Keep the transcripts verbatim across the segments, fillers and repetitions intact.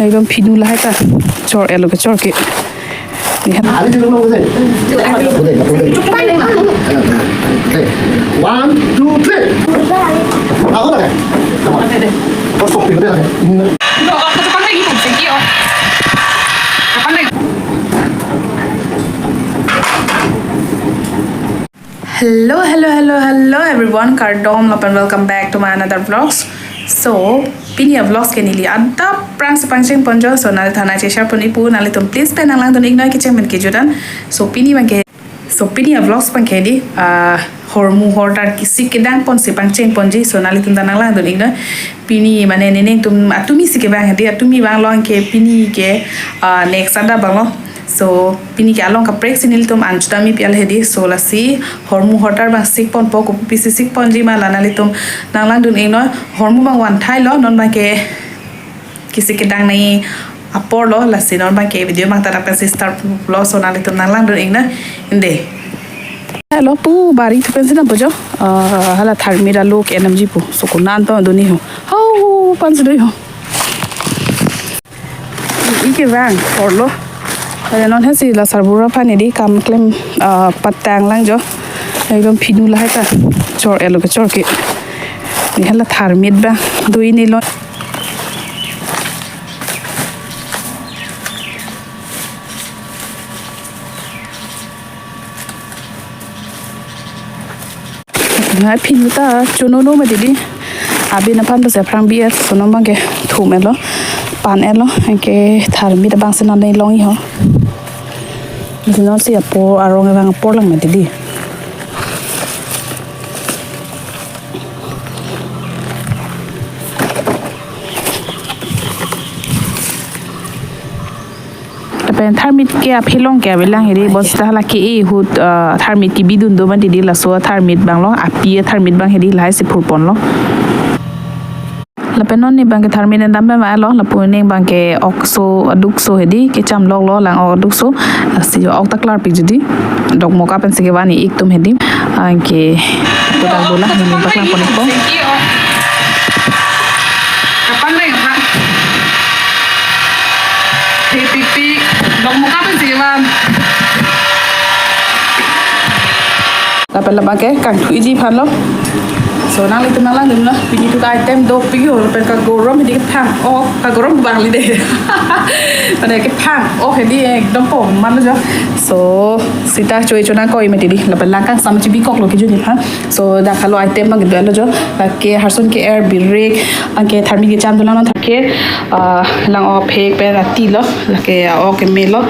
Ekdom phinu lahai ta. Chor-etlo kechor ke. Ini kan. Ada jeruk nong, Jose? Boleh, boleh. Oke. One, two, three. Ako na, eh? Come on. Oke deh. Terus kok pindah, eh? Ini. Lo, ako sa panay, ipon, sige, oh. Sa panay. Hello, hello, hello, hello everyone. Kardom lapen welcome back to my another vlogs. So, pini a-vlogs ke neli adap prang si pangcheng ponjo. So, nangli thana che share pon ipu, nanglitum please pen nanglangdun iknoi kecheng pen kejut an. So, pini abangke, so, pini a-vlogs abangke di, ah, hormu hortar kesik kedang pon si pangcheng ponji. So, nanglitum ta nanglangdun iknoi. Pini mane nening atum atumi si kevang di, atumi vanglo anke pini ke, ah, next adap vanglo. So, pini ke along kaprek si nelitum an chutami pial hedi. So, lasi hormu hortar abang sik ponpo, kopi si sik ponji ma la nanglitum nanglangdun iknoi. Hormu abang van thailo, non abangke kesik kedang nangji apor lo, lasi non abangke video abang ta dak pensi start lo, so nanglitum nanglangdun iknoi. Inde. Hello, pu bari thu pensi nangpo jo. Ah, hala tharmit alo ke namji pu. So ko-an anta doni ho. Hau, pensi do ho. Ike vang, orlo. Pada non hasi la sarbura aphan edi kam klem, ah, patang lang jo. Ekdom phinu lahai ta. Chor-etlo kechor ke. Ini hala tharmit abang. Dui ni lo. Ngai phinu ta chonono mati di. Abin aphan ta si aphrang bi-et, so non abangke thum-etlo, pan-etlo, anke tharmit abang si non longji ho. Si non si apor arong abang apor lang mati di. Lapen tharmit ke aphelong ke avelang hedi, bonsita hala ke-e ahut, ah, tharmit kebidun do mati di, laso tharmit abang lo, api tharmit abang hedi, lahai si phurponlo. Lapen non ne abangke tharmit dam pen ma lo, lapu ne abangke ok so aduk so hedi, kecham loklo lang ok aduk so, lasi ok ta klar pik judi, dokmoka pensi kevan ik atum hedi, anke, kodak bola, ne abang paklang pon ikpo. Kapan leng ha? Thepikpik, dokmoka pensi kevan. Lapen labangke kangthuiji aphan lo. So nanglitum nanglangdun lo. Pini thu item dopik ho, lapen kagorom hedi kephang. Oh, kagorom abang li de. Pada kephang. Oh, hedi ekdom pom man lo jo. So sita choi chonang koi mati di. Lapen lang kangsam chibikoklo kejut aphan. So dak halo item abang kedo lo jo. Lake harsun ke-er, birik, anke tharmit kecham dolang non thake, ah, lang-o phek pen ati lo, lake, ah, ok keme lo.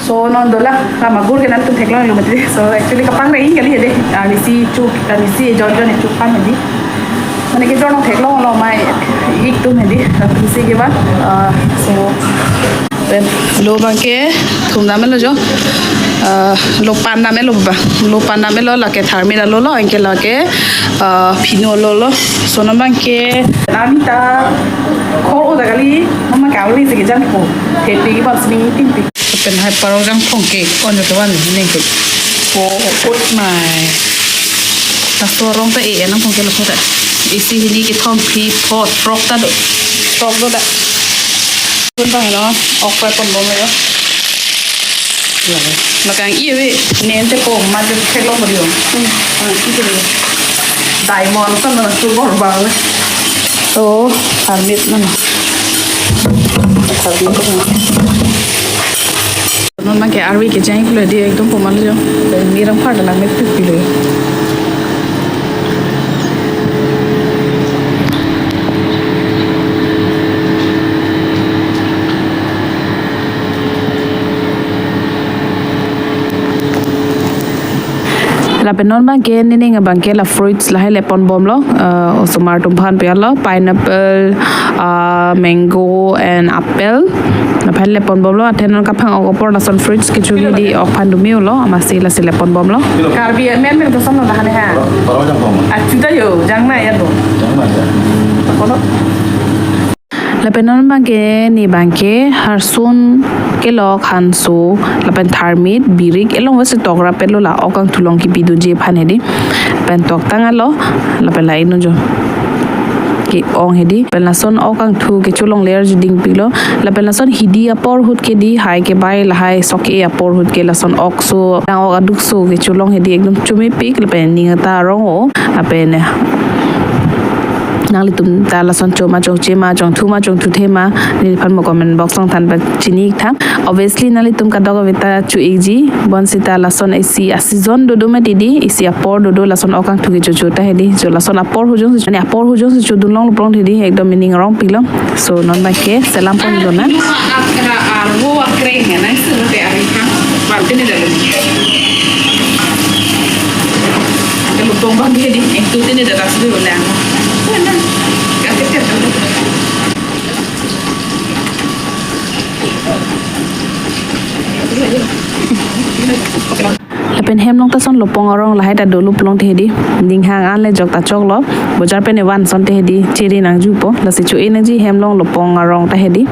So non dolang, kamagur ke nanglitum theklonglo mati. So actually kapangre-i kali hedi. Ah, nisi chu, ah, nisi jon jon chu pan hedi. Mane ke jon theklonglo mai ik atum hedi. Nisi kevan. Ah, so pen lo abangke thum dam lo jo. Ah, lo pan dam lo ba. Lo pan dam lo, lake tharmit alo lo, anke lake, ah, phinu alo lo. So non abangke ami ta khor-o ta kali, mama kali si kejang po. Thepik abang si ningpinpik. Pen hai parok jangphong ke on jo kevan neng ke. Po, pot mai. Laso arong ta e, e nangphong ke lo ta. Isi hini kethom phli pho throk ta do. Throk do ta. Pun ta heno, ok pa pon bom lo. Lo kang-i ave, nen te pom ma je theklong mo dio. Hmm, ah, ike dio. Diamond sa na tu bor bang. Oh, tharmit na. Tharmit na. Non abangke arvi kejang iklo di ekdom pom man lo jo. Mirang phar lang mepik pilo. Lapen non abangke nening abangke la fruits lahai le pon bom lo, eh, osomar atum aphan pi alo, pineapple, ah, mango and apple. Laphan le pon bom lo, athe non kaphang ok apor lason fruits kecho hedi ok aphan dumi lo, amatsi lasi le pon bom lo. Karbi men men koson lo lahai ha. Achu ta jo, jang na ya to. Kono. Lapen non abangke ne abangke harsun kelok hanso lapen tharmit birik elong vesi tokra pet lo la ok kangthu along kepidunji aphan hedi. Pen toktang alo lapen la inut jo. ong hedi. Lapen lason ok angthu kecholongle arju dingpiklo. Lapen lason hidi apor ahut ke di, hai kebai lahai sok ke apor ahut ke lason ok so, nang ok aduk so kecholong hedi, ekdom chomepik, lapen ning ta arong-o. Lapen nanglitum ta lason choma chongche ma, chongthu ma chongthuthe ma, neliphan mo comment box along than pachini-ik tha. Obviously nanglitum kadokave ta cho-ikji, bonsita lason isi a-season dodo mati di, isi apor dodo lason ok angthu kechocho ta hedi. Jo lason apor ahut jongsi, mane apor ahut jongsi chodun longlo pulote hedi, ekdom ning arongpiklo. So non abangke selam pon dona. Lapen hem along ta lason lopong arong lahai ta dolo pulote hedi, ning hang an le jok ta choklo, bojar pen evan asonte hedi chere nangjupo, lasi cho-e nangji hem along lopong arong ta hedi.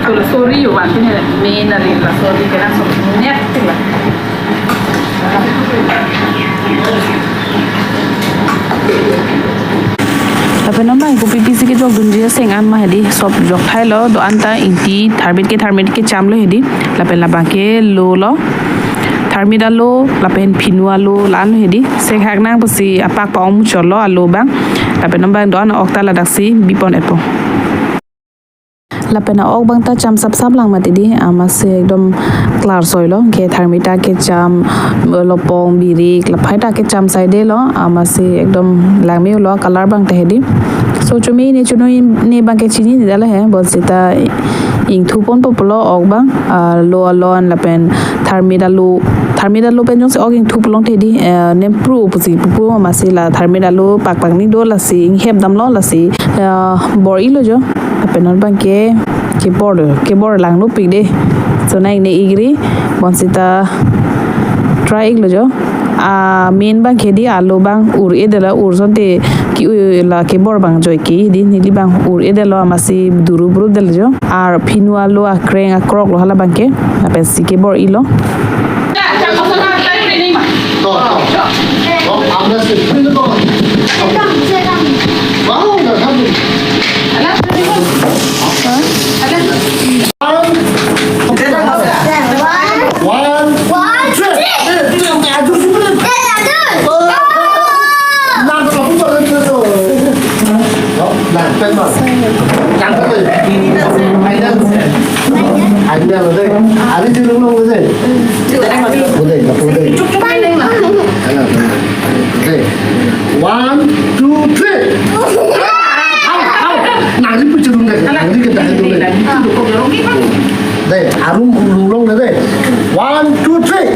So la sori yo van tine, main ari la sori kenangsot net tila. Lapen non abang kopi pisi kejokdunji aseng an ma hedi, sop jok thailo, do-an ta ingti tharmit ke tharmit kechamlo hedi. Lapen labangke lo lo, tharmit alo lapen phinu alo la-an lo hedi. Seng hak nang pusi apak pa-ong muchotlo alo abang. Lapen non abang do-an ok ta ladaksi bipon-etpo. Lapen a-ok abang ta cham sapsap lang mati di, amatsi ekdom klar soilo, ke tharmit ta kecham, lopong birik lahai ta kecham saidelo, amatsi ekdom langme-olo, color abang ta hedi. So chome ne chonoi ne abangke chinine dala he, bonsita ingthu ponpo pulo ok abang, ah, lo alon lapen tharmit alo, tharmit alo pen jongsi ok ingthu pulote hedi, eh, nempru pusi pupu, amatsi la tharmit alo pakpak ni do, lasi inghep damlo, lasi, eh, bor-ilo jo. Lapen non abangke kebor do, kebor langnopik de. So nang ne igri, bonsita try-iklo jo. A main abangke di alo abang ur-edetlo, ur asonte ke-u la kebor abang joike di, neli abang ur-edetlo, amatsi duru bru detlo jo. Ar phinu alo akreng akrok lo hala abangke, lapensi kebor-ilo. One, one, three. One, two, three. Hau, hau. Nangli puchulung deh. Nangli ke dahai dulu. Deh, arum ulung deh. One, two, three.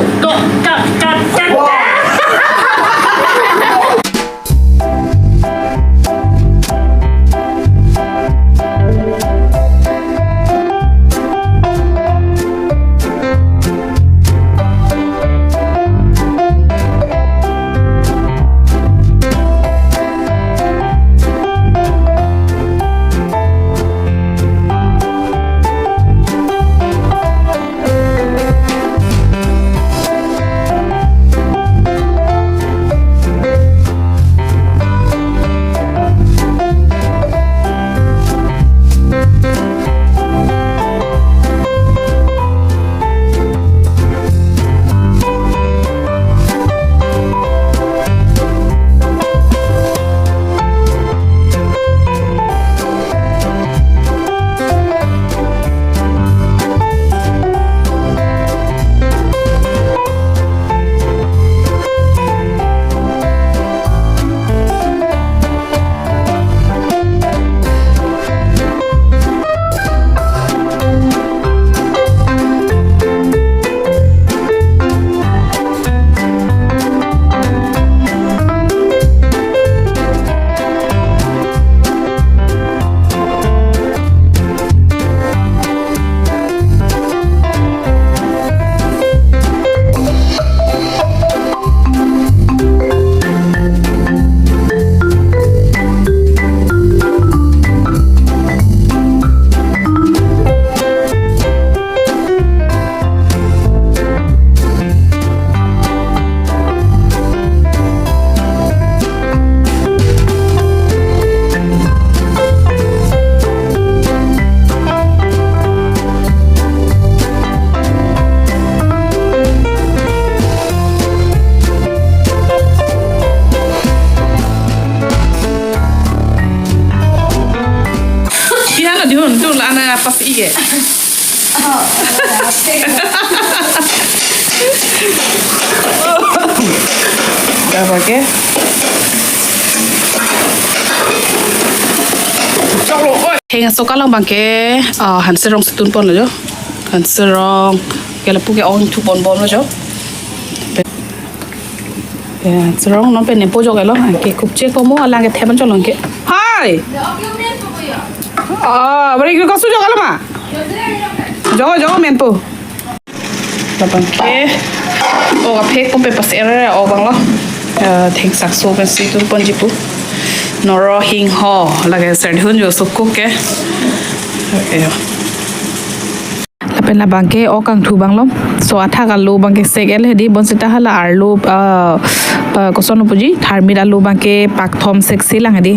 Dak abangke. Heng aso kalang abangke, ah, hanserong si tunponlo jo. Hanserong ke lapu ke ong thu ponbomlo jo. Ya, hanserong non pen nempo jok-etlo. Ke kupche komo alang ke theban cholong ke. Hai. Ah, beri ke kasu jok-etlo ma. Jogo, jogo menpo. Labangke. O, kaphek pon pen pas er o abanglo. Eh, thengsakso pensi tunponji pu. Norosingho, lake serdihun jo sukuk ke. Eh. Lapen labangke ok kangthu abanglo. So athak alo abangke sek-et hedi, bonsita hala arlo, ah, ah, koson puji, tharmit alo abangke pakthom seksi lang hedi.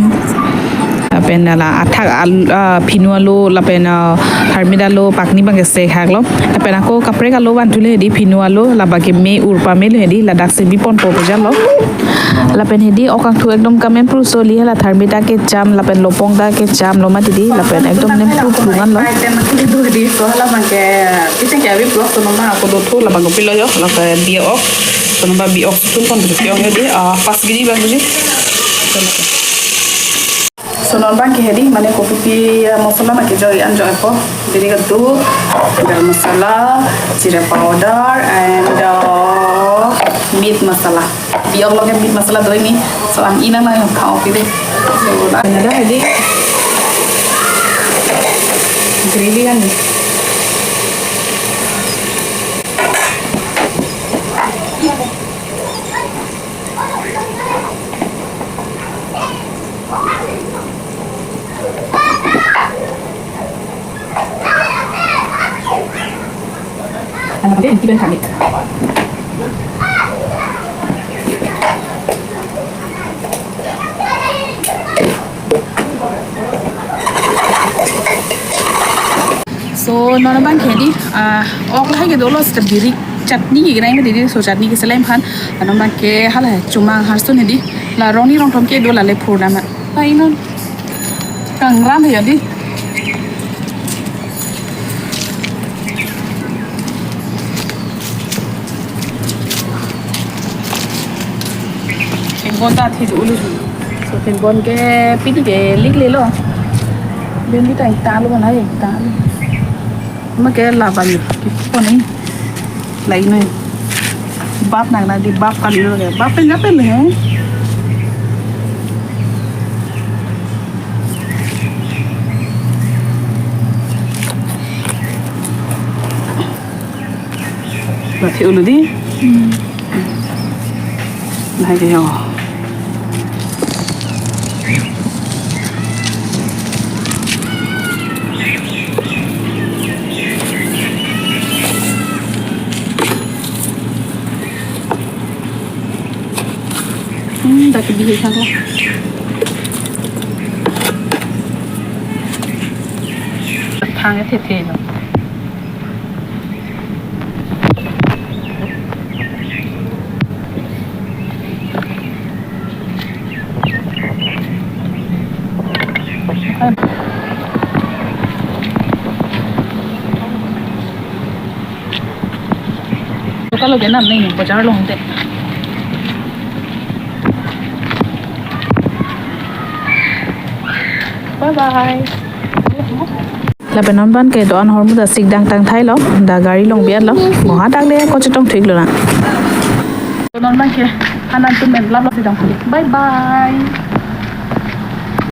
Lapen hala athak al-, ah, phinu alo, lapen, ah, tharmit alo pakni abangke sekhaklo. Lapen ako kaprek alo vanthule hedi, phinu alo, labangke me urpa melo hedi, ladaksi biponpo pejalo. Lapen hedi ok kangthu ekdom kamen pruso li, hala tharmit ta kecham, lapen lopong ta kecham lo mati di, lapen ekdom nem pru pru ngan lo. Item mati di do hedi, so hala abangke, item ke abi vlog so nomor ako do thu, labang kopilo jo, lapen bi ok, so nomor bi ok, tunpon terus yo hedi, ah, pas gini bang gini. So non abangke hedi, mane kopi pi, ah, masala abangke joi an joi po. Jadi kedo garam masala, jeera powder, and, uh, meat masala. Bi ok lo ke meat masala do ini. So an ina na yung khao pide. So la ada hedi. Gravy kan ni. Ano, hindi, hindi ba kami? So, non abangke hedi, ah, ok lahai ke dolo, seta birik chutney ke grind hedi, so chutney ke selem khan, non abangke hala chomang harsun hedi, la rongni rongthom kedo, la le phur dam. La inon kangram hedi. Thengbon ta thit ulu. So thengbon ke pini ke lik lelo. Bini ta ta lo na ta lo. Ma ke la bali. Kipon ni. La ini. Bap nang na di bap kali lo ke. Bap pen ngapen he. Bathi ulu di. Hmm. Nah, ke yo. Hmm, dak bihek thang. Thang ya the the lo. Local lo ke nam ni, bazar lo hongte. Bye bye. Lapen non abangke do-an ahormu ta sik dang tang thailo, da gari along bi-etlo, mo hadak le ko chetong thik lo na. Non abangke hanan tum en lap lo si dang. Bye bye.